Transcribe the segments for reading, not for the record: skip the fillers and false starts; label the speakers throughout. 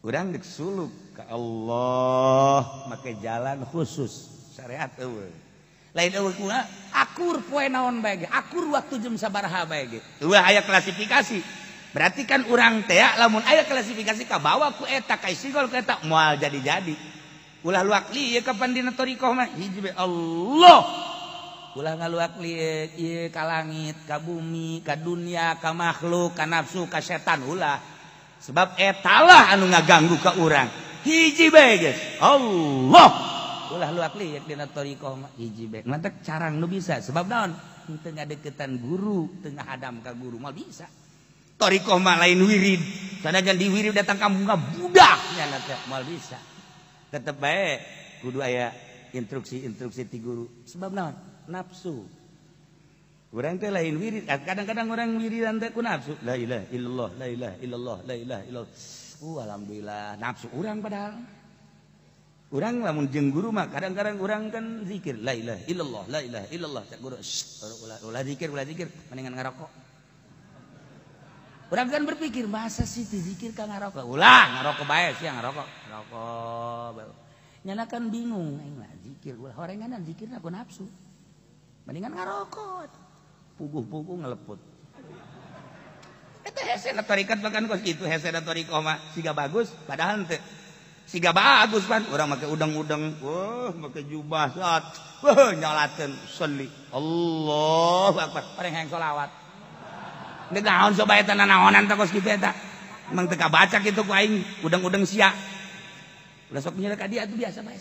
Speaker 1: Urang dek suluk ka Allah make jalan khusus syariat eueuh. Lain eueuh kumaha akur poe naon bae ge, akur waktu jam sabaraha bae ge. Eueuh aya klasifikasi. Berarti kan urang teh lamun aya klasifikasi ka bawa ku eta ka isigol ku eta moal jadi-jadi. Ulah luak lieu kapan dina thariqah mah hiji bae Allah. Ulah ngaluak lieu ieu ka langit, ka bumi, ka dunia, ka makhluk, ka nafsu, ka setan ulah. Sebab etalah anu ngaganggu ka urang. Hiji bae geus. Allah. Ulah luak lieu dina thariqah mah hiji bae. Mantak carang nu bisa sebab naon? Teu ngadeukeutan guru, teu ngahadam ka guru moal bisa. Thariqah mah lain wirid. Sanajan di wirid datang ka bunga budak nya teh moal bisa. Tetep bae kudu aya instruksi-instruksi ti guru. Sebab naon? Nafsu. Urang teh lain wirid. Kadang-kadang orang wiridan teh ku nafsu. La ilaha illallah, la ilaha illallah, la ilaha illallah. Alhamdulillah nafsu urang padahal. Urang lamun jeung guru mah kadang-kadang urang kan zikir la ilaha illallah, la ilaha illallah. Cak guru, ulah zikir, mendingan ngarokok. Urang kan berpikir masa sih zikir ka ngarokok. Ulah ngarokok bae sia ngarokok. Ngarokok. Nyana kan bingung aing mah zikir ulah horenganan zikirna ku nafsu. Mendingan ngarokok. Puguh-puguh ngeleput. Eta hesena tarikat bahkan kos kitu hesena thariqah mah siga bagus padahal teu. Siga bagus pan urang make udang-udang, wah make jubah saat, wah nyalakeun sholli. Allahu akbar. Pareng hayang sholawat. Deuk naon coba eta nanaonan teh kos kitu eta. Emang teu kabaca kitu ku aing udang-udang sia. Ulah sok nyelek ka dia atuh biasa bae.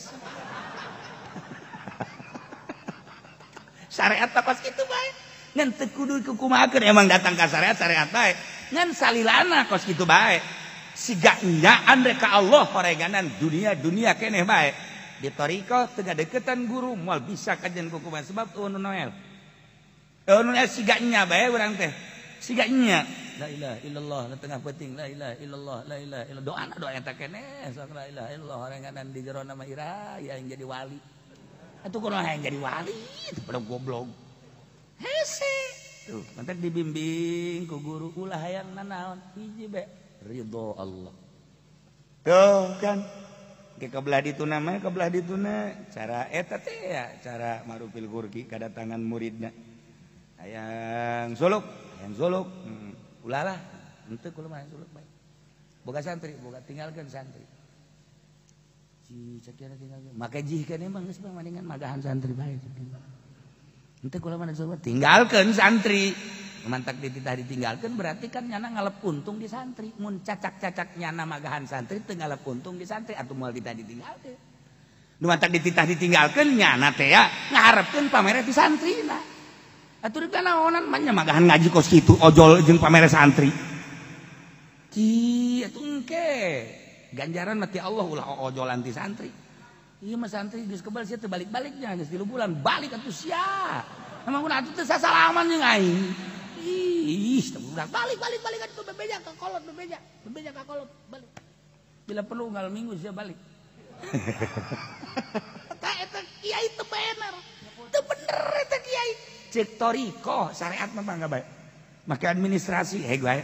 Speaker 1: Syariat teh kos kitu bae. Ngan teu kudu kukumahakeun emang datang ka syariat syariat bae. Ngan salilana kos kitu bae. Siga nyaan rek ka Allah horenganan dunia-dunia keneh bae. Di thariqah teu ngadeukeutan guru moal bisa kajian kukumaha sebab eueuh nu noel. Eueuh nu siga nya bae urang teh. Siga nya la ilaha illallah na tengah peuting la ilaha illallah la ilaha illallah doana doa eta keneh sok la ilaha illallah horenganan di jero nama ira yang jadi wali. Atuh kunaon hayang jadi wali teu pada goblok. Hese tuh mantak dibimbing ku guru ulah hayang nanaon hiji bae ridho Allah. Tuh kan ke kebelah dituna mah kebelah dituna cara eta teh ya cara marupil gurki kadatangan muridna. Hayang suluk, hayang suluk. Ulah lah henteu kula mah hayang suluk bae. Boga santri, boga tinggalkeun santri. Si sakieu tinggalkeun. Make jihkeun emang geus mah mendingan magahan santri bae. Henteu kula mah suluk tinggalkeun santri. Mantak dititah ditinggalkan berarti kan nyana ngalep untung di santri. Mun cacak-cacak nyana magahan santri teu ngalep untung di santri atuh moal dititah ditinggalkeun. Nu mantak dititah ditinggalkeun nyana teh ya ngaharepkeun pamere ti santrina. Atuh rek naonan mah nya magahan ngaji kos kitu ojol jeung pamere santri. Ci atuh engke ganjaran mah ti Allah ulah ojolan ti santri. Ieu mah santri geus kebal sia teu balik-baliknya geus 3 bulan balik atuh sia. Emang atuh teu sasalaman jeung aing. Ih, udah balik balik balik atuh bebeja ka kolot bebeja, bebeja ka kolot balik. Bila perlu unggal minggu sia balik. Eta eta kiai teu bener. Teu bener eta kiai. Cek thariqah syariat mah mangga bae. Make administrasi heg bae.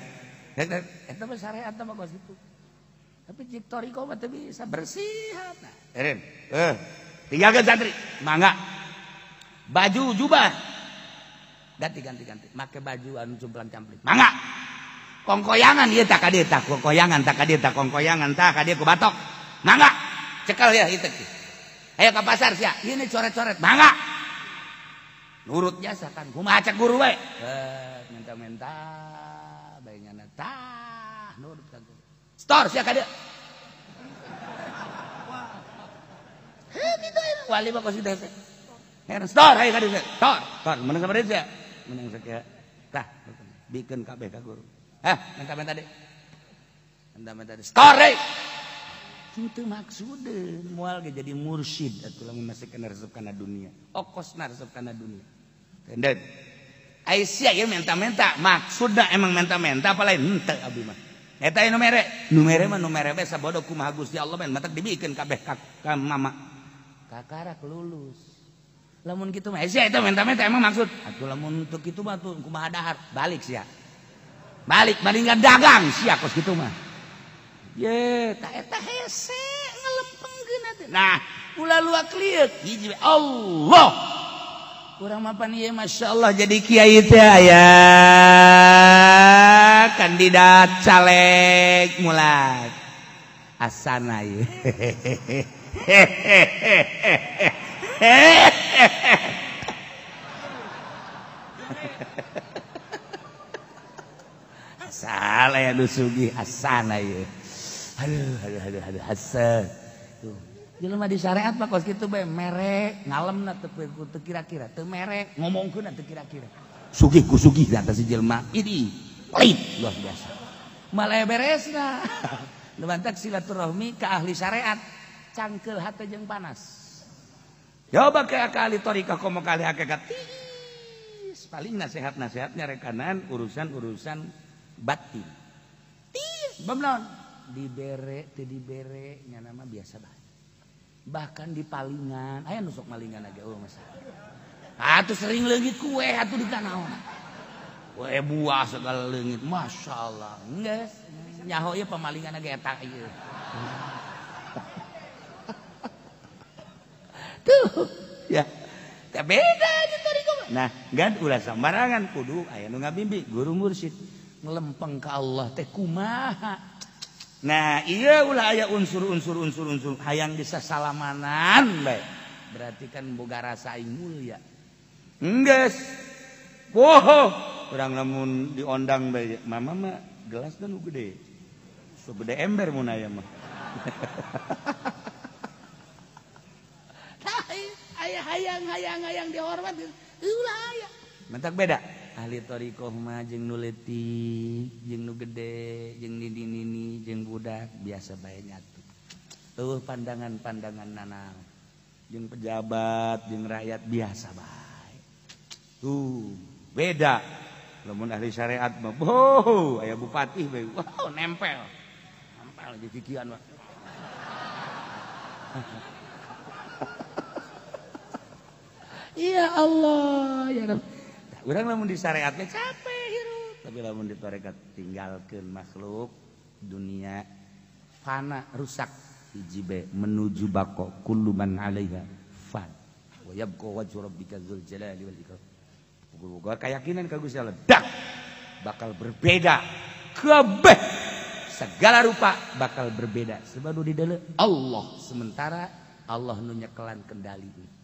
Speaker 1: Eta mah syariat mah kos kitu. Tapi cek thariqah mah teu bisa bersih. Nah, eureun. Tinggalkeun santri, mangga. Baju jubah ganti ganti ganti make baju anu cumplang campling mangga kongkoyangan ieu tak ka dieu tah kongkoyangan tak ka dieu tah kongkoyangan tah ka dieu ku batok mangga cekel ya ieu teh ayo ka pasar sia ieu coret-coret mangga nurut jasa kan kumaha cek guru we minta-minta bae nyana tah nurut ka guru store sia ka dieu heuh kitu wali mah kos kitu hese heran store ayo ka dieu store store menang sabaraha sia menang sakieu tah bikeun kabeh ka guru hah minta-minta deui minta-minta deui store kitu maksudeun moal ge jadi mursyid atuh lamun masih kana resep kana dunia okosna resep kana dunia tenden ai sia ieu minta-minta maksudna emang minta-minta apa lain henteu abdi mah eta nu mere nu mere mah nu mere bae sabodo kumaha Gusti Allah men matak dibikeun kabeh ka mama kakarak lulus lamun kitu mah sia eta minta-minta emang maksud atuh lamun teu kitu mah tuh kumaha dahar balik sia balik mendingan dagang sia kos kitu mah Ye, ta eta hese ngelempengkeun teh. Nah, ulah luak lieuk hiji Allah. Urang mapan ieu masyaallah jadi kiai teh aya kandidat caleg mulai. Asana ieu. Asal aya nu sugih asana ieu. Aduh aduh aduh aduh hasan. Tuh. Jelema di syariat mah kos kitu bae mere ngalemna teu kira-kira, teu mere ngomongkeunna teu kira-kira. Sugih ku sugih da si jelema ini pelit luar biasa. Malah beresna. Nu mantak silaturahmi ka ahli syariat cangkeul hate jeung panas. Coba ke ahli thariqah komo ka ahli hakikat. Tis, paling nasihat-nasihatnya rekanan urusan-urusan batin. Tis, bamnaon? Dibere teu dibere nya nama biasa bae. Bahkan di palingan, aya nu sok malingan aja eueuh masalah. Atuh sering leungit kue atuh di tanaon. Kue buah segala leungit, masyaallah. Geus nyaho ieu pamalingan ge eta ieu. Tuh, ya. Teh beda jeung thariqah. Nah, gan ulah sambarangan kudu aya nu ngabimbing guru mursyid ngelempeng ka Allah teh kumaha. Nah, iya ulah aya unsur-unsur unsur-unsur hayang disasalamanan bae. Berarti kan boga rasa aing mulia. Enggeus. Woho, urang lamun diondang bae, mama mah gelas dan nu gede. Segede ember mun aya mah. Tah, aya hayang-hayang dihormat ulah aya. Mentak beda. Ahli thariqah mah jeung nu leutik, jeung nu gede, jeung nini-nini, jeung budak biasa bae nyatu. Eueuh pandangan-pandangan nanaon. Jeung pejabat, jeung rakyat biasa bae. Tuh, beda. Lamun ahli syariat mah, boh, aya bupati bae. Wow, nempel. Nempel jeung kikian mah. Ya Allah, ya Rabb. Urang lamun di syariatnya capek hirup, tapi lamun di tarekat tinggalkeun makhluk dunia fana rusak hiji bae menuju bako kullu man 'alaiha fan wa yabqa wajhu rabbika dzul jalali wal ikram. Boga keyakinan ka Gusti Allah dak bakal berbeda kabeh segala rupa bakal berbeda sebab nu di dalam Allah sementara Allah nu nyekelan kendali.